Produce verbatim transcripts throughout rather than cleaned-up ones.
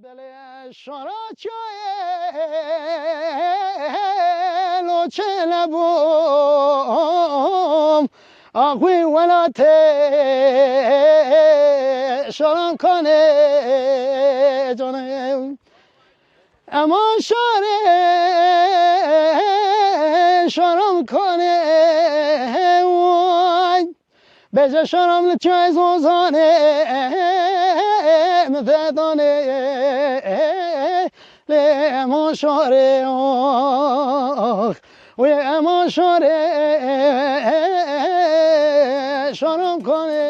Belê şara çayê lo çênebûm, axwî welatê şaran kanê canê. Ema şarê şaran kanê way. Bêje şaram li çay zozanê min vedanê lê ema şarê ax wê ema şarê şaram kanê.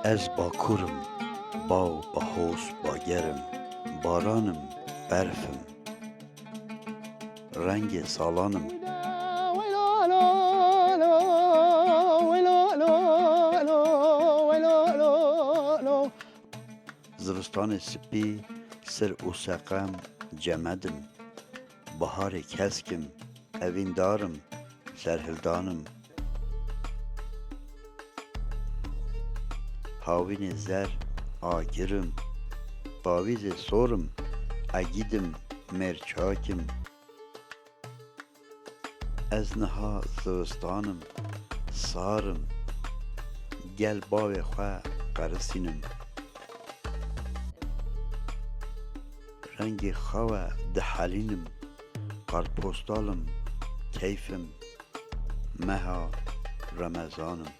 Ez bakur im, baw, bahoz, bager im, baran im, berf im. Rengê salan im. Zivistanê spî, sir û seqem, cemed im. Baharê kesk im, evîndar im, serhildan im. Hawînê zer, agir im. Bavîzê sor im, egîd im, mêrçak im. Ez niha zivistan im, sar im, gel bavê xwe qerisînim. Rengê xawe dihelînim, kartpostal im, keyf im, meha Remezan im.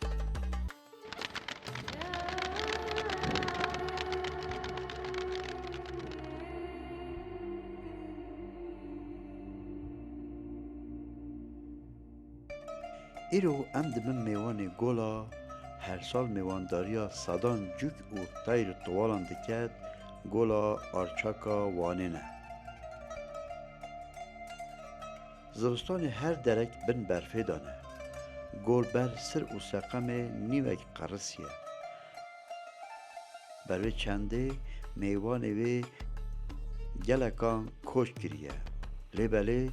Îro em dibin mêwanê Gola, her sal mêwandariya sedan cûk û teyr û tiwalan diket Gola Arçaka Wanê ne. Zivistanê her derek bin berfê de ne. Gol ber sir û seqemê nîvek qerisiye. Ber vê çendê mêvanê wê gelekan koç kiriye. Lê belê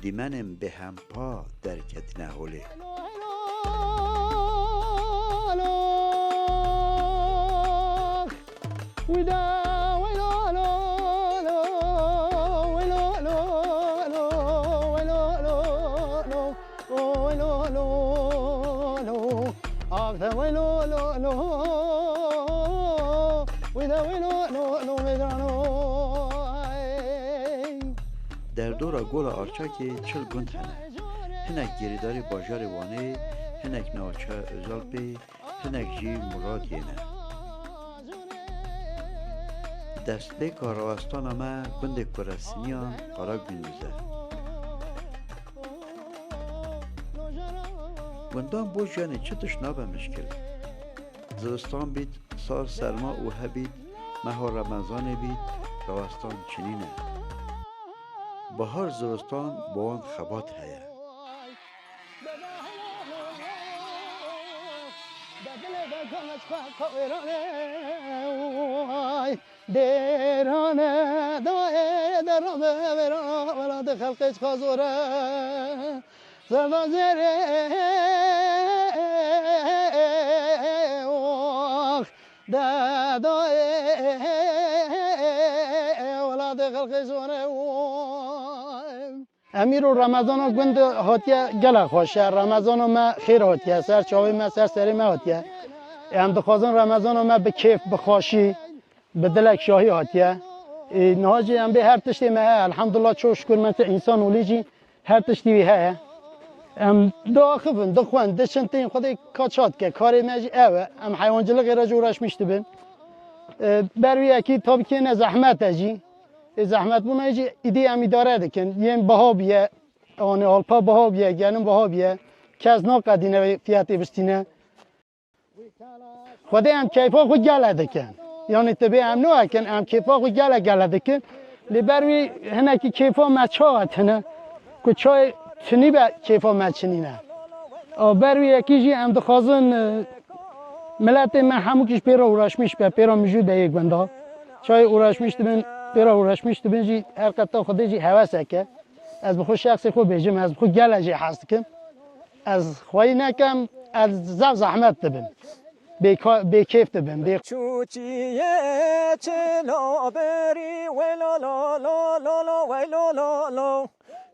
dîmenên bêhempa derketine holê. Derdora Gola Arçakê çil gund hene. Hinek girêdarî bajarê Wanê, hinek navçeya Ozalpê, hinek jî Muradiyê ne. Destpêka rawestana me gundê Kuresiniyan Qaragunduz e. Gundan bo jiyanê çi tişt nabe mişkil. Zivistan bît, sar serma û hebît, meha Remezanê bît, rawestan çinî ne. Bahar zivistan bo wan xebat heye. Dêrane dayê derame verana welatê xelqê çiqa zor e. Zerda zêrê wax de dayê welatê xelqê zor e. Em îro Remezana gund hatiye gelek xweş e. Remezana me xêr hatiye, ser çavê me, ser serê me hatiye. Em dixwazin Remezana me bi kêf, bi xweşî, bi dilek şahî hatiye. Ê, niha jî em bê her tiştê me heye. Elhamdulillah, çok şükür me ti însan olî jî her tiştî wî heye. Em diaxivin, dixwin, diçin tên Xwedê ka çat ke. Karê me jî ew e. Em heywancilixê re jî uğraşmış dibin. Ê, ber wî yekî tabii ki ne zehmet e jî. Ê zehmetbûna jî îdî em îdare dikin. Yên biha bûye, yanî alpa biha bûye, gelin biha bûye. Kes naqedîne vê fiyetê bistîne. Xwedê em keyfa xwe gele dikin. Yanî tibê em nû ekin, em keyfa xwe gele gele dikin. Lê ber wî hinekî keyfa me çawa tine, ku çayê çinî be keyfa me çinî ne. A ber wî yekî jî em dixwazin, e, miletê me hemû kî ji pê re uğraşmış be, pê re mijû de yê gunda. Çayê uğraşmiş dibin, pê re uğraşmiş dibin jî her qeta Xwedê jî hewesek e. Ez bi xwe şexsê xwe bêjim, ez bi xwe gelek jê hez dikim. Ez xweyî nekem, ez zaf zehmet dibim. Bêka-, bêkêf dibin. Bê- Çûçiyê çi naberî, wey lo lo lo lo lo, wey lo lo lo.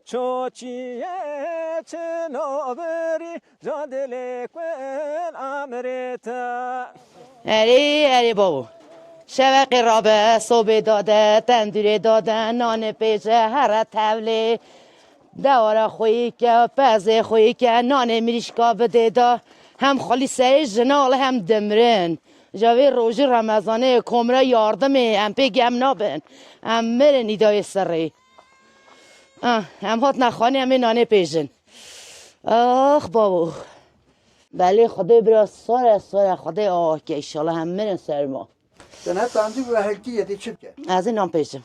Çûçiyê çi naberî, ja dilê kul emrê te. Erê, erê babo. Şeveqê rabe, sobê dade, tendûrê dade, nanê pêje, here tevlê. Dewara xweyî ke, pezê xweyî ke, nanê mirîşka bidê da. Hem xwelî serê jina ale hem dimrin. Ja vê rojî Remezanê komre yardimê, em pê gem nabin. Em mirin îdayê serê. Ah, em hatine xanê, em ê nanê pêjin. Ax babo. Belê Xwedê bira sare sare Xwedê ake, înşallah em mirin serma. Te ne tandî ve hekî yetî çi bike? Ez ê nan pêjim.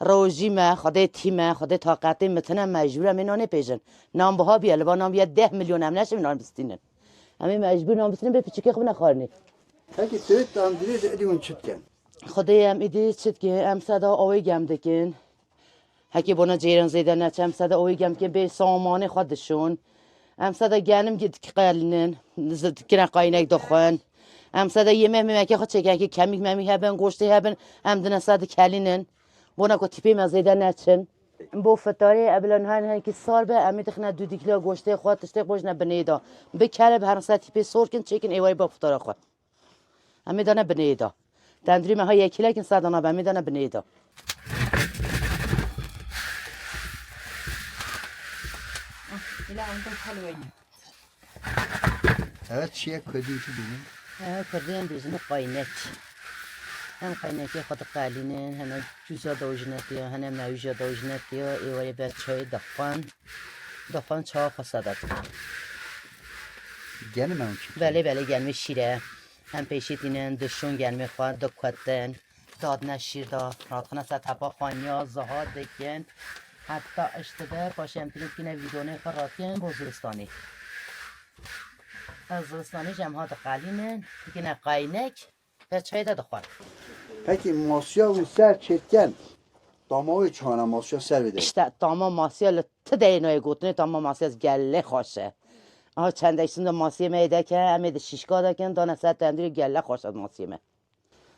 Rojî me, Xwedê tî me, Xwedê taqetê min tine, mecbûr em ê nanê pêjin. Nan biha biye, li ba nan biye deh milyon em neşin nan bistînin. Em ê mecbûr nan bistînin bê piçikê xwe bine xwarinê. Peki tu tandîrê de êdî hûn çi dikin? Xwedê em êdî çi dikin? Em seda awê gem dikin. Hekî bona cêran zêde neçe, em seda awê gem dikin, bê samanê xwe dişon. Em seda genim gi-, dikelînin, zi-, dikine qaynek dixwin. Em seda yemek memekê xwe çêkin, hekî kemîk memîk hebin, goştê hebin, em dine seda dikelînin. Bona ku tîpê me zêde neçin. Bo fitarê, ebila niha hin hinkî sar be, em ê dixine du dîkla goştê xwe, tiştê xwe jine binê de. Bikere bi her sed tîpê sor kin, çêkin êwarê ba fitara xwe. Em ê dane binê de. Tendurê me ha yekî lekin sar dana be, em ê dane binê de. Ela anda helwayı. Evet, çiye Kurdî çi dibînin? Ev Kurdî em dibêjin qaynek. Hem qaynekê xwe diqelînin, hene cûza dawîjine tiya, hene mewîja dawîjine tiya, êwarê ber çayê dixwin. Dixwin çawa xwe seda dikin. Genim ew çi? Belê, belê, genimê şîr e. Em pêşî tînin, dişon genimê xwe dikutin. Dadine şîr da, radixine ser tepa xwe niya, ziha dikin. Heta iş dibe, paşê em tînin dikine vîdonê xwe radikin bo ziristanê. Ez ziristanê jî em ha diqelînin, dikine qaynek, te çayê de dixwar. Pekî masiya wî ser çêtken, tama wê çana masiya ser bide? İşte tama masiya li ti deyê nayê gotinê, tama masiya gelê xweş e. Aha çendek şimdi masiyê me yê deke, em ê di şîşka dekin, dane ser tendurê gelê xweş e masiyê me.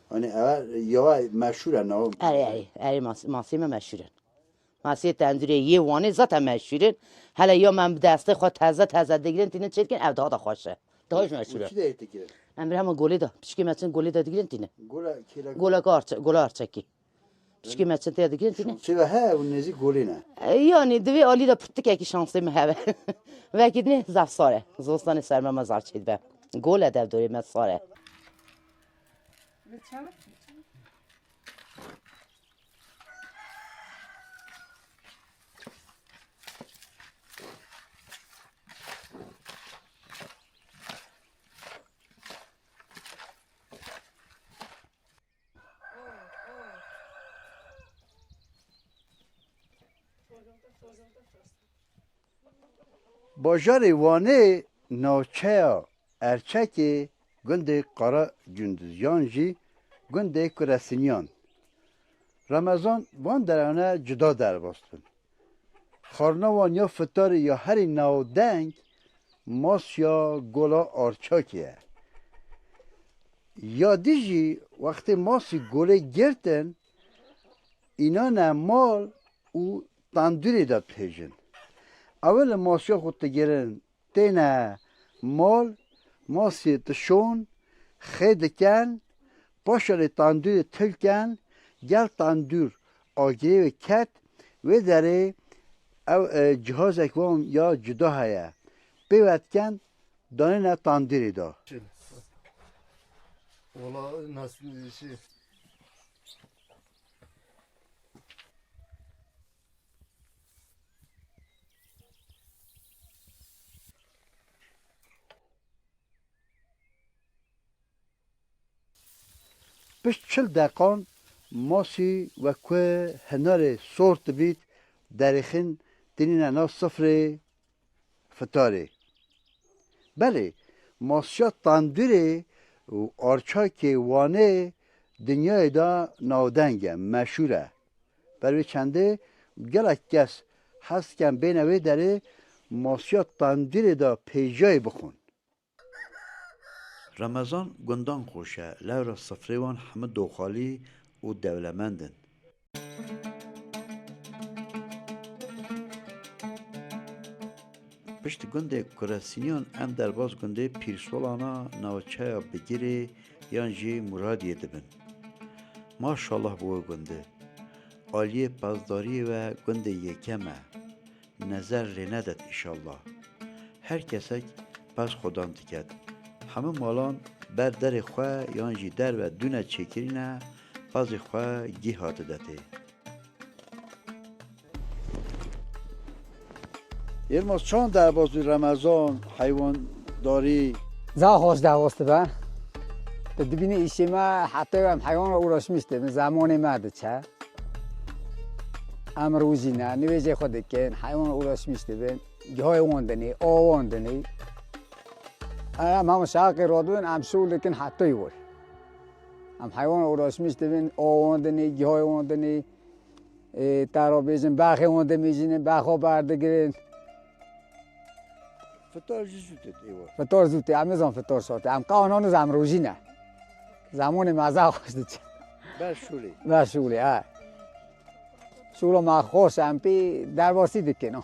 Hani ev ya meşhur e, na? Erê, erê, erê, mas-, masiyê me meşhur in. Masiyê tendurê yê Wanê zaten meşhur in. Hele ya me bi destê xwe teze teze digirin tînin çêdikin, ev daha da xweş e. Daha jî meşhur e. Çi de digirin? Em bir hema golê de, piçkê me çin golê de digirin tînin. Gola kêle? Gola arçe-, gola arçekî. Piçkê me çin tê digirin tînin. Şansê ve he, û nêzî golê ne. E, yani divê alî de pirtikekî şansê me hebe. Vekî dinê zaf sar e. Zivistanê ser me me zaf çêdibe. Gol e dev dorê me sar e. Bajarê Wanê navçeya Erçekê gundê Qara Cunduzyan jî gundê Kuresiniyan. Remezan van derane cuda derbas bin. Xwarina wan ya fitarê ya herî navdeng masiya gola arçakê ye. Ya dî jî wextê masî golê girtin, înane mal û tendurê de dihêjin. Ewil li masiya xwe digirin, têne mal, masê dişon, xê diken, paşa lê tendurê til ken, gel tendur agirê wê ket, wê derê ew, e, cihazek wan ya cuda heye. Pê ve diken, danêne tendurê de. Ola nasıl şey? Pişt çil deqan masî wek ku hinarê sor dibît, derêxin dinîne nav sifrê fitarê. Belê, masiya tandurê û arçakê Wanê dinyayê de navdeng e, meşhûr e. Ber vê çendê gelek kes hez dikin bêne wê derê masiya tandurê de pêjayê bixwin. Remezan gundan xweş e, lewra sifrê wan hemû doxalî û dewlemend in. Pişt gundê Kuresîniyan em derbas gundê Pîrsolana navçeya Bigirê yan jî Muradiyê dibin. Maşallah bi wê gundê. Aliyê pezdariyê ve gundê yekem e. Nezer lê nedet îşallah. Her kesek pez xwedan diket. Hemû malan ber derê xwe yan jî derve dûne çêkirîne, pezê xwe gîha didetê. Yilmaz, çand derbas bû Remezan, heywandarî? Za xweş derbas dibe. Tu dibînî îşê me heta em heywana uğraşmış dibin, zamanê me diçe. Em rojîne, nivêjê xwe dikin, heywana uğraşmış dibin, gihayê wan dinê, awa wan dinê. Em hema şaqê radibin, em şûl dikin heta wê. Em heywana uğraşmış dibin, awa wan dinê, gihayê wan dinê. Ê, te re bêjin, bexê wan dimijînin, bexo berdigirin. Fitar jî zû tê êwa. Fitar zû tê, em nizan fitar şatê. Em qawna niz em rojîne. Zamonê me za xweş diçe. Ber şûlê. Ber şûlê, he. Şûla me xweş, em pê derbasî dikin, ha.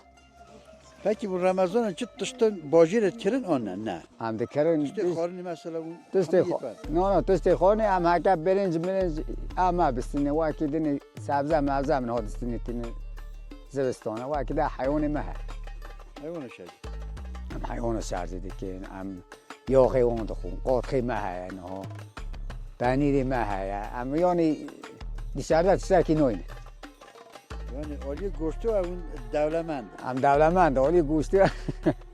Pekî, bi Remezanê çi tiştin bajêrê dikirin an ne? Ne. Em dikirin, Tiştê biz xwarinê mesela hûn tiştê hemû xwa-, yê no, no, tiştê xwarinê em heke birinc, mirinc em me bistinê, wekî dinê sebze mevze min ha distinê tînin zivistana, wekî de heywanê me he. Heywana şer. Em heywana şer jî dikin, em yaxê wan dixwin, qatxê me heye niha, penîrê me heye, em yanî dışarıda tiştekî noyne. Yani aliyê goştê ew dewlemend. Em dewlemend, aliyê goştê.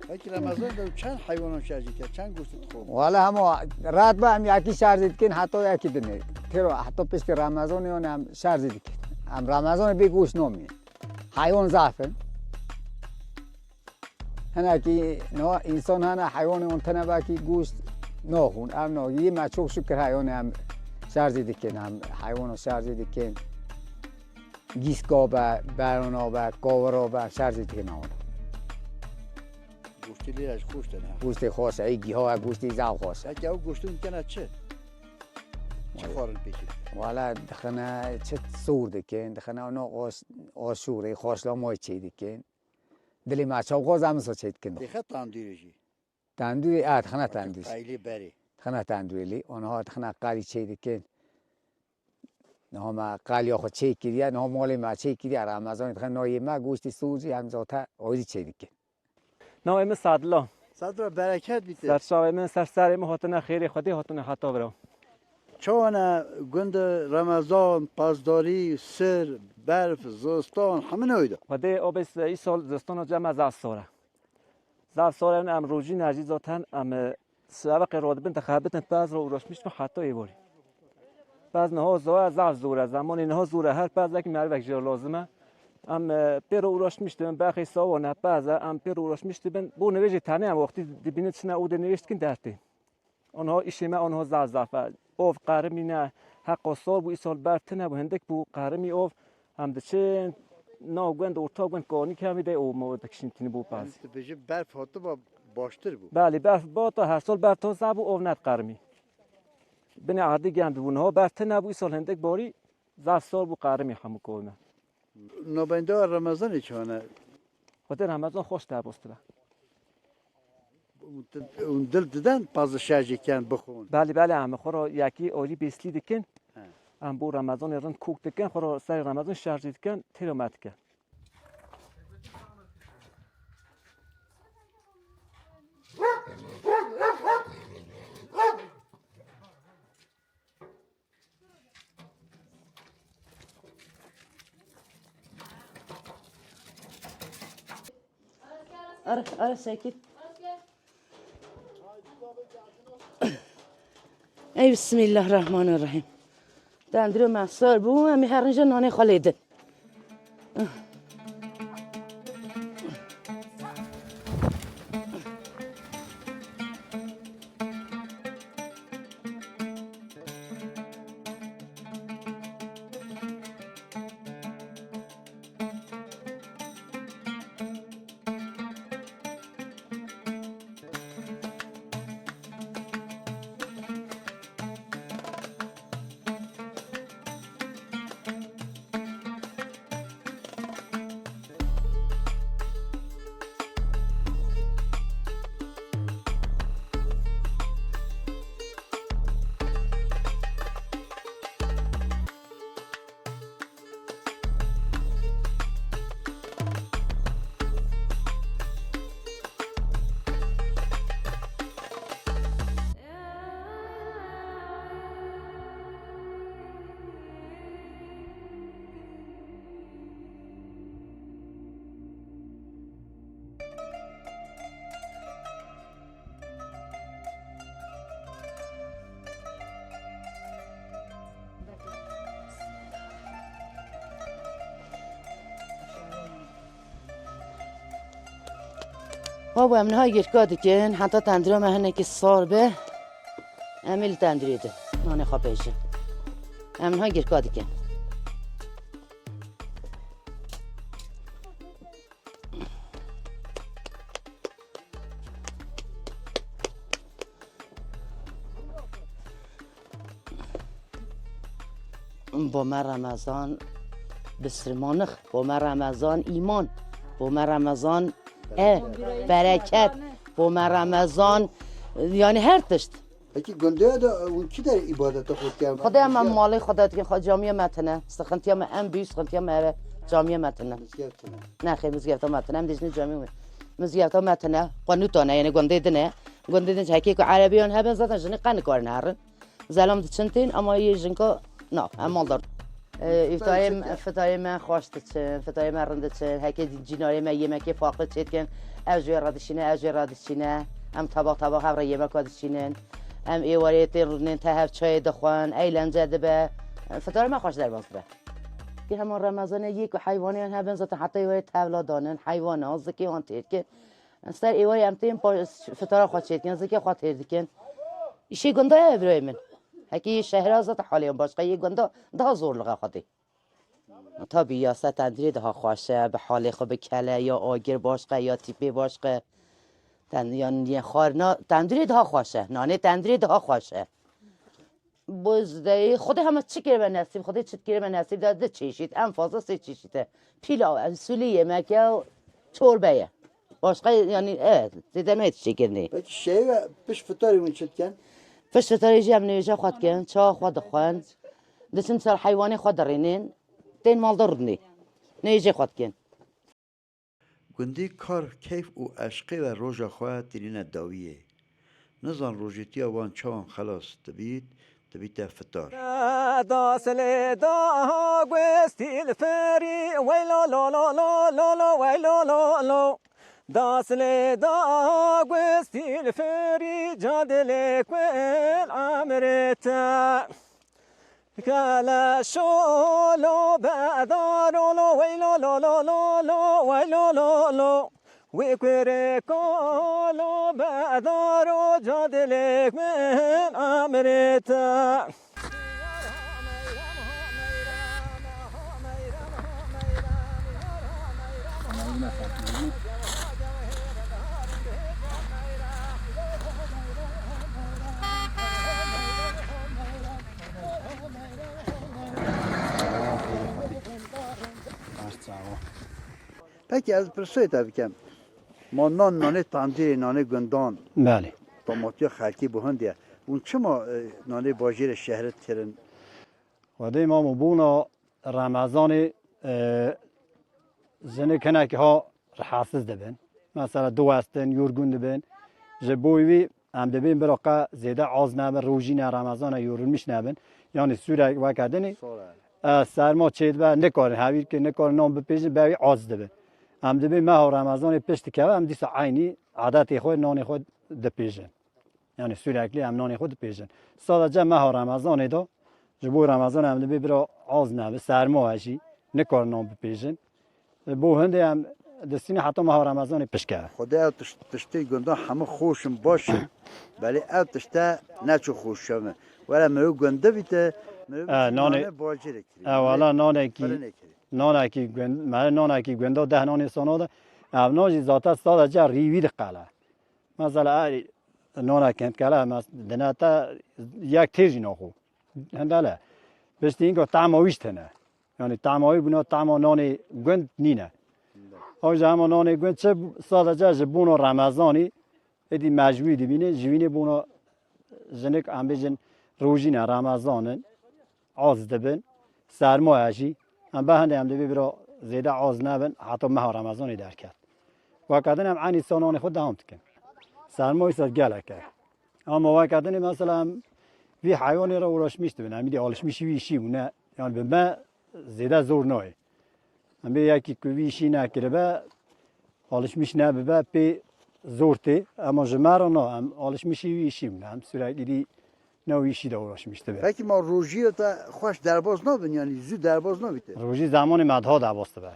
Peki Remezan de çend heywanan şer jî ke, çend goştê dixwin? Wala hema rahat be em yekî şer jî dikin, heta yekî dinê. Têro, heta piştî Remezanê yani em şer jî dikin. Em Remezanê bê goşt namînin. Heywan zaf in. Hinekî no, însan hene heywanê wan tine belkî goşt naxwin. Em no, yê me çok şükür heywanê em şer jî dikin, em heywana şer jî dikin. Gîska be, berona be, kawira be, şer jî dikin wan. Goştê lê ez xweş tine. Goştê xweş e, ê giha e, goştê zaf xweş e. Peki ew goştê hûn kene çi? Çi xwarin pêşî dikin? Wala dixine çi, sûr dikin, dixine no aş-, aşûrê, xweşlamayê çê dikin. Dilê me çaw xwaz em wisa çê dikin. Dixe tandûrê jî. Tandûrê, a, dixine tandûrê. Qeylê berê. Dixine tandûrê lê. Onha dixine qalî çê dikin. Niha me qaliya xwe çê kiriye, niha malê me çê kiriye. Remezanê dixin nayê me, goştê sûr jî em zate ayrî çê dikin. Navê min Sadilo. Sadilo, bereket bîte. Serçavê min ser serê min hatine xêrê Xwedê hatine heta vira. Çawa ne gund Remezan, pazdarî, sir, berf, zistan, hemû newê de? Xwedê o bes îsal zistana cem me zaf sor e. Zaf sor e, em rojî ne jî zaten em, e, sebeqê radibin dixebitin pez re uğraşmış bin heta êvarî. Pez niha zoya zaf zor e, zamanê niha zor e, her pezek merivek jê lazim e. Em, e, pê re uğraşmış dibin, bexê sawa ne pez e, em pê re uğraşmış dibin. Bo nivêjê tenê em wextî dibînin çine û dê nivêj dikin dertê. Onha îşê me onha zaf zaf e. Ov qerimî ne, heqa sor bû, îsal berf tune bû, hindik bû qerimî ov. Em diçin nav gund, orta gund kanî kemî de ov me dikişîn tînî bû pez. Yanî tu bêjî berf hatiba baştir bû? Belê, berf bata, her sal berf taze bû, ov net qerimî. Binê erdî germ dibû, niha berf tune bû, îsal hindik barî, zaf sor bû qerimî hemû kovme. Navenda Remezanê çawa ne? Xwedê Remezan xweş derbas dibe. Hûn dil diden paz şerjê ken bixwin? Belê, belê, em xwe ra yekî alî bêslî dikin. He. Em bo Remezanê rind kok dikin, xwe ra serê Remezan şerjê dikin, têra me dikin. Ara, ara, sakin. Ey, Bismillahirrahmanirrahim. Tendiro me sar bû, em ê herin jî nanê xwe lê din. Baba, em niha girka dikin, heta tendira me hinekî sar be, em ê li tendirê de nanê xwe pêjin. Em niha girka dikin. Bo me Remezan bisirmanix, bo me Remezan îman, bo me Remezan e, bereket, bo me Remezan, yani her tişt. Peki gundeya de hûn kî der îbadeta xwe dikin? Xwedê em, em malê xwe de dikin, xwe camiya me tine. Sıxıntıya me en büyük sıxıntıya me ev e, camiya me tine. Mizgeft tine. Nexê, mizgefta me tine, em dê jinê camiya me. Mizgefta me tine, xwe nûtane, yani gundê dine. Gundê din hekê ku erebiyan hebin zaten jinê qe nikarin herin. Zelam diçin tên, ama yê jinka na, em maldar. Ee, îftarê me, fitarê me xweş diçin, fitarê me rind diçin, heke cînarê me yemekê farklı çêdikin, ev ji wê re dişîne, ev ji wê re dişîne, em tabaq tabaq hev re yemeka dişînin, em êwarê tên rûnên te hev çayê dixwin, eğlence dibe, fitarê me xweş derbas dibe. Ki hema Remezanê yê ku heywanê hebin zaten heta êwarê tevla danin, heywana, zikê wan têr dikin. Ser êwarê em tên pa-, fitara xwe çêdikin, zikê xwe têr dikin. Îşê gunda ye birayê min. Hekî yê şehra zaten halê wan başqa, yê gunda daha zorluğa xwe tê. Tabii ya se tendirê daha xweş e, bi halê xwe bikele, ya agir başqa, ya tîpê başqa. Ten-, yan, yan xwarina tendirê daha xweş e, nanê tendirê daha xweş e. Bozdeyê, Xwedê hema çi kiribe nesîb, Xwedê çi kiribe nesîb de du çeşît, en fazla sê çeşît e. Pilav, en sulu yemek ya, çorbe ye. Başka yani, evet, zêde ne yetişecek yerine. Peki şey ve piş fitarî hûn çi dikin? Piş fitarî jî em nêje xwe dikin, çawa xwe dixwin, diçin ser heywanê xwe dirînin, tên mal de rûnê. Nêje xwe dikin. Gundî kar, keyf û eşqê ve roja xwe tînîne dawiyê. Nizan rojîtiya wan çawan xelas dibît, dibîte fitar. Dasilê da gwestî li ferî, wey lo lo lo lo lo lo, wey lo lo lo. Dasilê da gwestî li ferî, cadilê kwel amrê te. Kele şolo bedaro lo, wey lo lo lo lo lo, wey lo lo lo. Wê kurê kolo bedaro, cadilek min amrê te. Peki ez pirsê te bikim. Ma nan nanê tandîrê, nanê gundan. Belê. Tomatiya xelkî bi hindê. Hûn çima, e, nanê bajêrê şehre dikirin? Xwedê mamo bona Remezanê, e, jinik hinekî ha rahatsiz dibin. Mesela diwestin, yorgûn dibin. Ji bo wî em dibên bira qe zêde az nebin, rojî ne, Remezan e, yorulmîş nebin. Yanî sûrek weke dinê, e, serma çêdibe, nikarin hevîr kin, nikarin nan bipêjin, bevî az dibin. Em dibên meha Remezanê pişt dikeve, em dîsa eynî adetê xwe, nanê xwe dipêjin. Yanî sürekli em nanê xwe dipêjin. Sadece meha Remezanê de, ji bo Remezan em dibê bira az nebe, serma e jî, nikarin nan bipêjin. Bo hindê em distîne heta meha Remezanê pişke. Xwedê ew tişt-, tiştê gundan hemû xweş in, baş in. Belê ew tişte ne çi xweş e. Were mirov gunde bîte, mirov E, nanê, nanê bacêrê kirî, e, nanê wala nanekî, firinê kirî. Nanekî gund-, me nanekî gunda deh nanê sana de. Ev nan jî zaten sadece rîvî diqele. Mesela, erê, nana kent kele, mes-, dine te yek têr jî naxo. Hindele. Piştî înka tama wî jî tine. Yani tama wî bûna tama nanê gund nîne. O ji hema nanê gund çi sadece ji bona Remezanî, êdî mecbûrî dibîne, ji wînê bona jinik, em bêjin, rojîne Remezan in. Az dibin, serma ye jî. Em be hindê em dibê bira zêde az nebin, heta meha Remezanê derket. Weke din em enî sananê xwe dewam dikin. Serma îsal gelek e. Ama weke dinê mesela em vî heywanê re uğraşmış dibin. Em îdî alışmışî vî işî bûne. Yani bi me zêde zor nayê. Em bê yekî ku vî işî nekiribe, alışmış nebibe, pê zor tê. Ema ji me re na, em alışmışî wî işî bûne. Em sürekli dî ne wî işî de uğraşmış dibe. Peki ma rojî te xweş derbas nabin, yani zû derbas nabîte? Rojî zamanê me daha derbas dibe.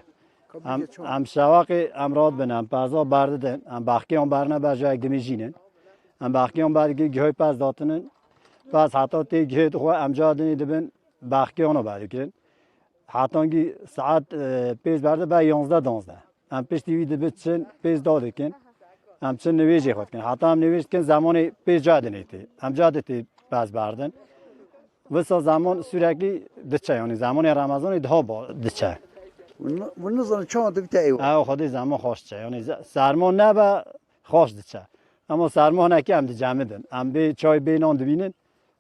Em, em şewaqê em rat bin, em peza berdidin, em baxkiyan berne ber jayek dimîjînin. Em baxkiyan bergin, gihoy pez datinin. Pez heta tê gihê dixwe, em ca dinê dibin, baxkiyana berdikirin. Hetangî saet, e, pêz berde ber yanzdeh danzdeh. Em piştî wî dibi çin, pêz dadikin. Em çin nivêjê xwe dikin. Heta em nivêj dikin, zemanê pêz ca dinê tê. Em ca ditê pez berdin. Wisa zeman sürekli diçe, yani zemanê Remezanê daha ba-, diçe. Hûn, hûn nizanin çawa dibite ew. Ew xwedê zeman xweş diçe. Yani ze-, serma nebe xweş diçe. Ama serma hinekî em dicemidin. Em bê çay bê nan dibînin.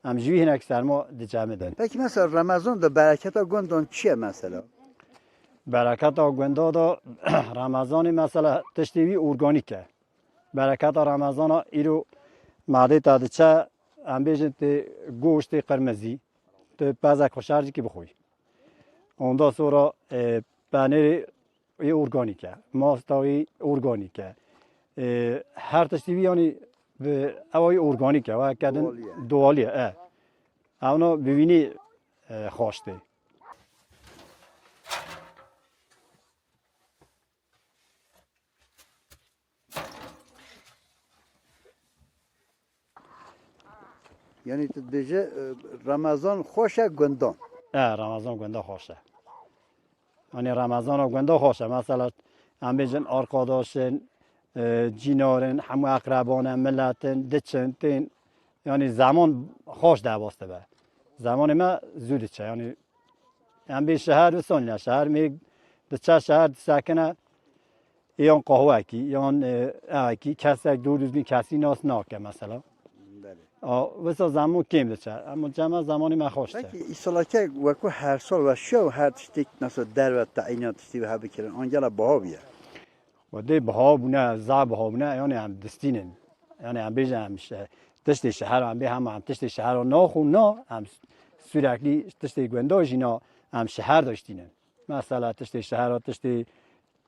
Em ji wî hinek serma dicemidin. Peki mesela Remezan de bereketa gundan çi ye mesela? Bereketa gunda da Remezanê mesela tiştê wî organîk e. Bereketa Remezana îro madê te diçe, em bêjin tê goştê qirmizî, tu pezek xweşercikî bixwî. Ondan sonra, e, penêrê wî organîk e, masta wî organîk e. E, her tiştî wî yanî bi ewa wî organîk e, weke din Doğal ye. Doğal ye, e. Ewno bivînî, e, xweş tê. Yani tu dibêje, e, Remezan xweş e gundan. E, Remezan gunda xweş e. Yani Remezana gunda xweş e. Mesela em bêjin arkadaşin, e, cînarin, hemû eqreban e, miletin, diçin, tên. Yani zeman xweş derbas dibe. Zemanê me zû diçe. Yani em bê şeher wisa nîne. Şeher mêrik diçe, şeher disekine, yan qahwekî, yan, e, evekî, kesek doğru düzgün kesî nas nake mesela. Belê. A, wisa zeman kêm diçe. Ama cema zemanê me xweş diçe. Peki, îsalake wekû her sal ve şew her tiştek mesela derve teyîna tiştî ve hebikirin. Angela baha bûye. Xwedê biha bûne, za biha bûne, yani em distînin. Yani em bêjin em şe-, tiştê şeher em bê hema em tiştê şeher naxwin na, em sürekli tiştê gunda jî na, em şeher de distînin. Mesela tiştê şeher, tiştê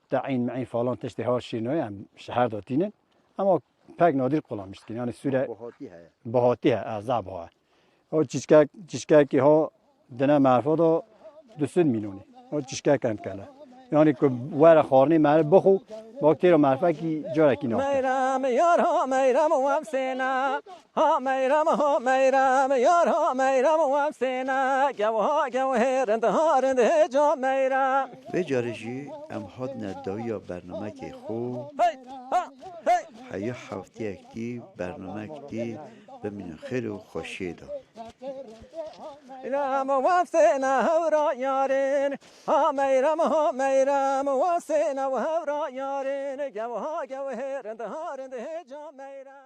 teîn meîn falan tiştê ha şîrinoyê em şeher de tînin. Ama pek nadir kullanmış dikin. Yani süre Bihatî heye. Bihatî he, ez za biha. O çişkek, çişkekî ho dine merfo do du sed mîlyonî. O çişkek em kele. Yani ku were xornî merf bixu, bak têro merfekî carekî nake. Meyram, yar ha meyram wefsêna. Ha meyram, ha meyram, yar ha meyram wefsêna. Gew ha gew hê, rind ha rind hê ca meyram. Vê carê jî em hatine dawiya bernamekê xwe. Hey, ha, hey. Heya hefteyek dî bernamek dî bimînin xêr û xweşiyê de. Meyram wefsêna hewra yarên. Ha meyram, ha meyram wefsêna hewra yarên. Gew ha gew hê, rind ha rind hê ca meyram.